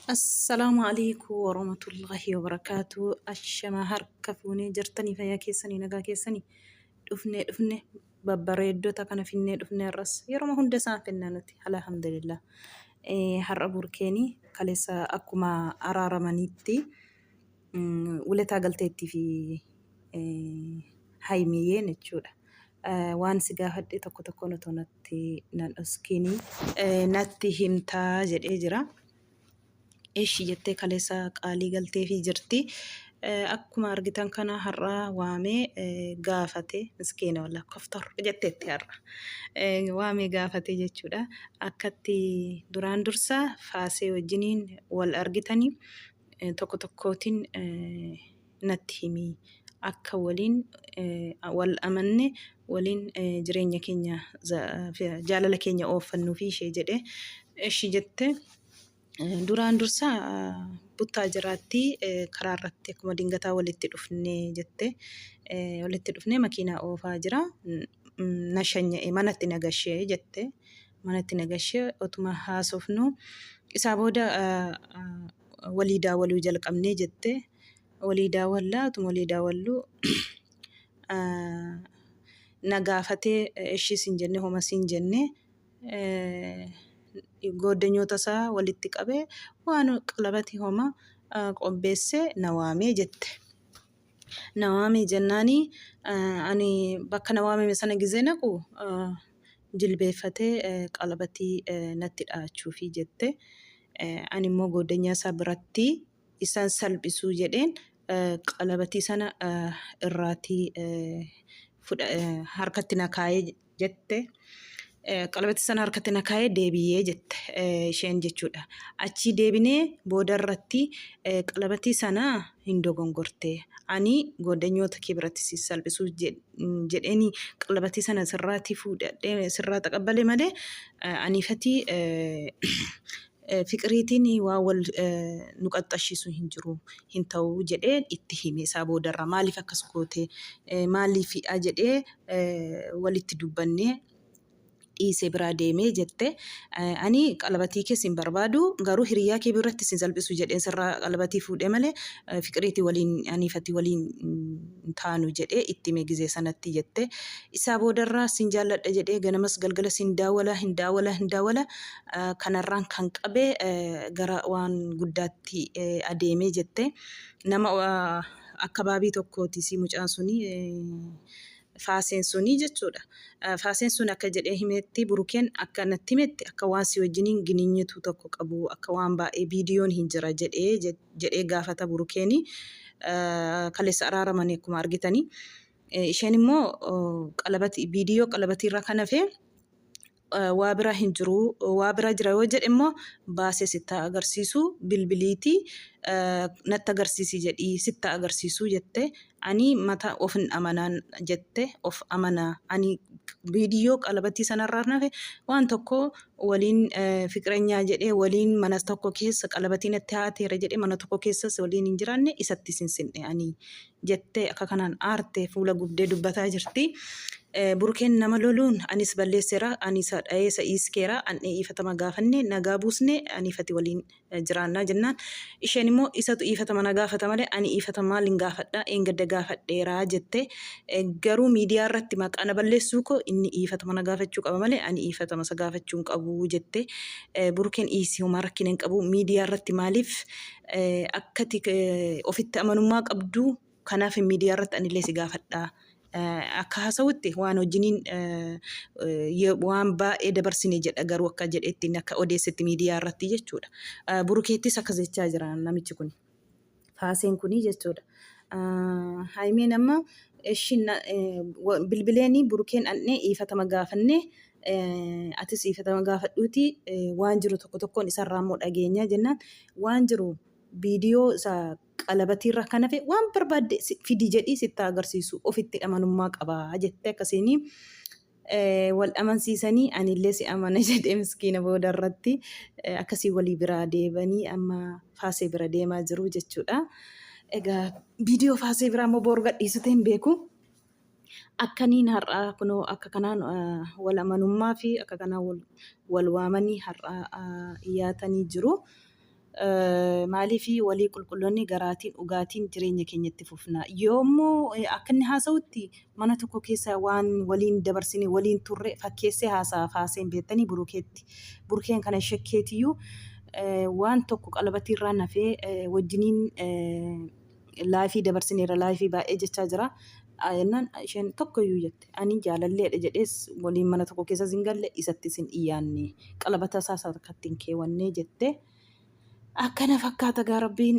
Assalaamu alaikum warahmatullahi wabarakaatu. Ashamaa harka fuunee jirtanii fayyaa keessanii nagaa keessanii dhufnee dhufne babbareeddota kana finnee dhufne har'as yeroo hunda isaan finna nuti alhamdulillah. Har'a burkeenii kaleessa akkuma araaramaniitti wulataa galteettii fi haymiyyeen jechuudha. Waan si gaafadhe tokko tokkoon otoo natti nan dhoskiinii natti himtaa jedhee jira. Eshi jettee kaleessa qaalii galteefii jirti. Akkuma argitan kana har'a waamee gaafate miskiina wallah koftor jetteetti har'a. Waamee gaafate jechuudha. Akkatti duraan dursa faasee wajjiniin wal argitanii tokko tokkootiin natti himi. Akka waliin wal amanne waliin jireenya keenya jaalala keenya ooffannuufi ishee jedhe. Eshi jette duraan dursa buttaa jiraatti karaa irratti akkuma dingataa walitti dhufne jette. Walitti dhufne makiinaa oofaa jira. Na shanya'e manatti na gashee jette. Manatti na gashee otuma haasofnu isaa booda walii daawwaluu jalqabnee jette. Walii daawwallaa otuma walii daawwalluu na gaafatee ishii sin jenne homa sin jenne gooddanyoota isaa walitti qabee waan qalabati homa qopheessee na waamee jette. Na waamee jennaani ani bakka na waamame sana gizee naqu jilbeeffatee qalabatii natti dha'achuufi jette. Ani immoo gooddanyaa isaa biratti isaan salphisuu jedheen qalabatii sana irraatii harkatti na kaa'ee jette. Qalabatii sana harkatti na kaa'ee deebi'ee jette isheen jechuudha. Achii deebinee booda irratti qalabatii sana hin dogongorte. Ani gooddanyoota kee biratti si salphisuu jedheeni qalabatii sana sirraatii fuudhadhee sirraa taqabbale malee aniifatii Fiqiriitiin waan wal nu qaxxashiisu hin jiru hin ta'u jedhee itti hime isaa boodarra maaliif akkas goote maaliifidha jedhee walitti dubbannee dhiisee biraa deemee jette ani qalabatii kee sin barbaadu garuu hiriyaa kee biratti sin salphisu jedheen sirraa qalabatii fuudhee malee fiqiriitii waliin aniifati waliin hin taanu jedhee itti hime gizee sanatti jette isaa boodarraa sin jaalladha jedhee ganamas galgala sin daawwala hin daawwala hin daawwala Kanarraan kan qabe gara waan guddaatti adeemee jette. Nama akkabaabii tokkooti si mucaan suni faaseen suni jechuudha. Faaseen sun akka jedhee himetti burukeen akka natti himetti akka waan si wajjiniin gininyituu tokko qabu akka waan baay'ee viidiyoon hin jira jedhee jedhee gaafata burukeeni. Kaleessa araaramanii akkuma argitanii. Isheen immoo qalabati viidiyoo qalabatiirraa kan hafe waa biraa hin jiru waa biraa jira yoo jedhe immoo baasee sitti haa agarsiisu bilbiliitii natti agarsiisi jedhii sitti haa agarsiisu jette ani mata of hin amanaan jette of amanaa ani viidiyoo qalabatii sanarraa nafe waan tokko waliin fiqiranyaa jedhee waliin mana tokko keessa qalabatii natti haateera jedhee mana tokko keessas waliin hin jiraanne isatti sinsinne ani jettee akka kanaan aarte fuula gubdee dubbataa jirti. Burukeen nama loluun anis balleesseera ani isa dha'ee isa iiskeera an dhiifatama gaafanne nagaa buusne aniifati waliin jiraannaa jennaan isheen immoo isatu dhiifatama na gaafata malee ani dhiifatama maaliin gaafadha eengadda gaafadheera jette garuu miidiyaa irratti maqaa na balleessuu koo inni dhiifatama na gaafachuu qaba malee ani dhiifatama isa gaafachuu hin qabu jette burukeen dhiisii homaa rakkina hin qabu miidiyaa irratti maaliif akkati ofitti amanummaa qabdu kanaaf miidiyaa irratti anillee si gaafadha. Akka haasawutti waan wajjiniin waan baay'ee dabarsine jedha garuu akka jedhetti akka odeessetti miidiyaa irratti jechuudha. Burukeettis akkas jechaa jira namichi kun. Faaseen kuni jechuudha. Haayimeen amma ishiin bilbileeni burukeen dhandhee dhiifatama gaafannee atis dhiifatama gaafadhuuti waan jiru tokko tokkoon isarraa immoo dhageenya jennaan waan jiru viidiyoo isa qalabatiirra kan hafe waan barbaadde fidi jedhii sitti agarsiisu ofitti amanummaa qaba jette akkasiin wal amansiisanii anillee si amana jedhee miskiina booda irratti akkasii walii biraa deebanii amma faasee bira deemaa jiru jechuudha. Egaa viidiyoo faasee biraa immoo boru gadhiisitee hin beeku. Akkaniin har'aa kunoo akka kanaan wal amanummaa fi akka kanaan wal waamanii har'aa dhiyaatanii jiru. Maaliif walii qulqulloonni garaatiin dhugaatiin jireenya keenya itti fufna. Yoommoo akka inni haasa'utti mana tokko keessa waan waliin dabarsine waliin turre fakkeessee haasa'a faaseen beektanii burukeetti. Burukeen kana shakkeetiyyuu waan tokko qalabatiirraa nafee wajjiniin laayifii dabarsineera laayifii baay'ee jechaa jira. Jennaan isheen tokkoyyuu jette ani jaalalleedha jedhees waliin mana tokko keessas hin galle isattis hin dhiyyaanne qalabata isaas harkatti hin keewwannee jette. Akkana fakkaata gaa rabbiin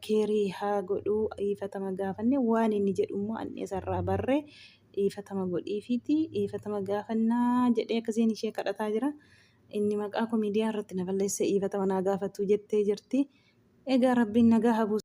keerii haa godhuu dhiifatama gaafanne waan inni jedhu immoo anni isarraa barre dhiifatama godhiifiiti dhiifatama gaafannaa jedhee akkasiin ishee kadhataa jira. Inni maqaa koo miidiyaa irratti na balleessee dhiifatama naa gaafatu jettee jirti. Egaa rabbiin nagaa haa buusu.